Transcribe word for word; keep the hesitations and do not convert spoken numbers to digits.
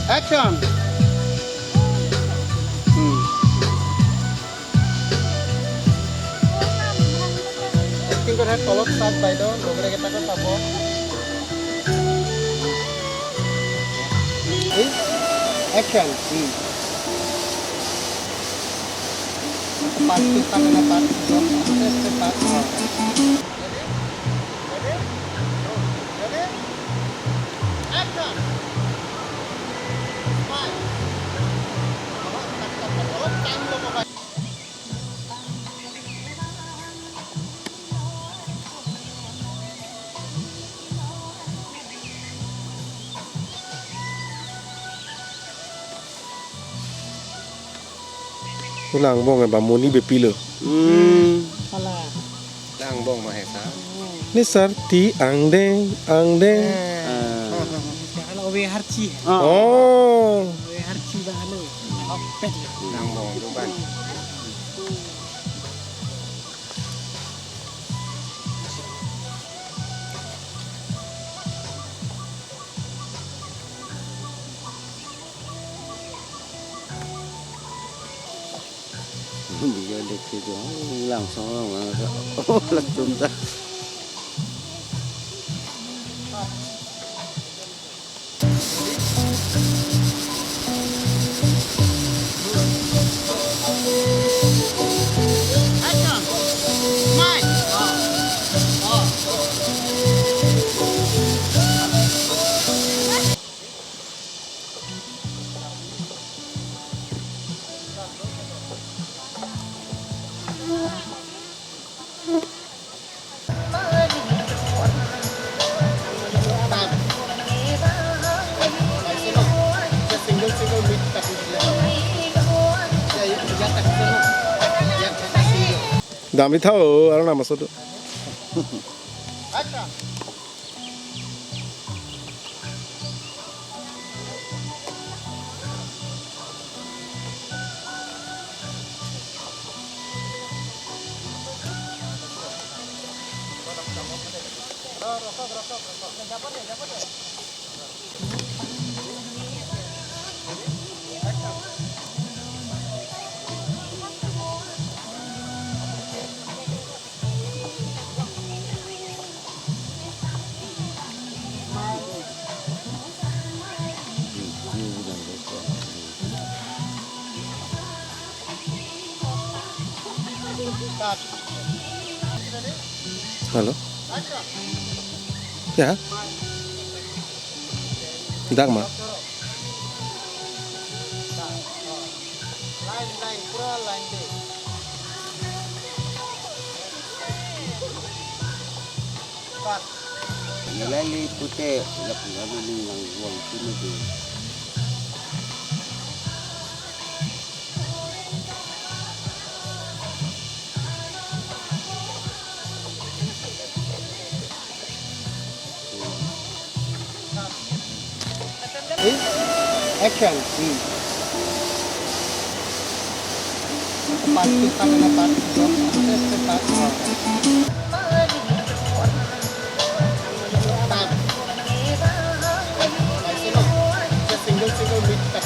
Action! Hmm. Acting kore hai tolot sat baideo, logre kita ko sabo. Hmm. Action! Hmm. Part two, part two, part two, part two. Ready? Ready? Ready? Action! Smile. Pu langbong ba moni bepilo. Hmm. Hala. Langbong ma hesa. Ne sarti angdeng, angdeng. Eh. Ah. Hala obe harchi. Ah. Oh. Obe harchi ba halo. Opet. Langbong duban. Dia dek itu, oh, langsung orang mana, oh, langsung tak. Dam ri tha-o, aro namaso do. Hello. Ya. Dak ma. Line, line, pura line de. Cut. Nilai li pute, lap lalu ning lang buang sini tu. Action. Hmm. Part two, part two, part two, part two. Part. Single, single, mid, cut.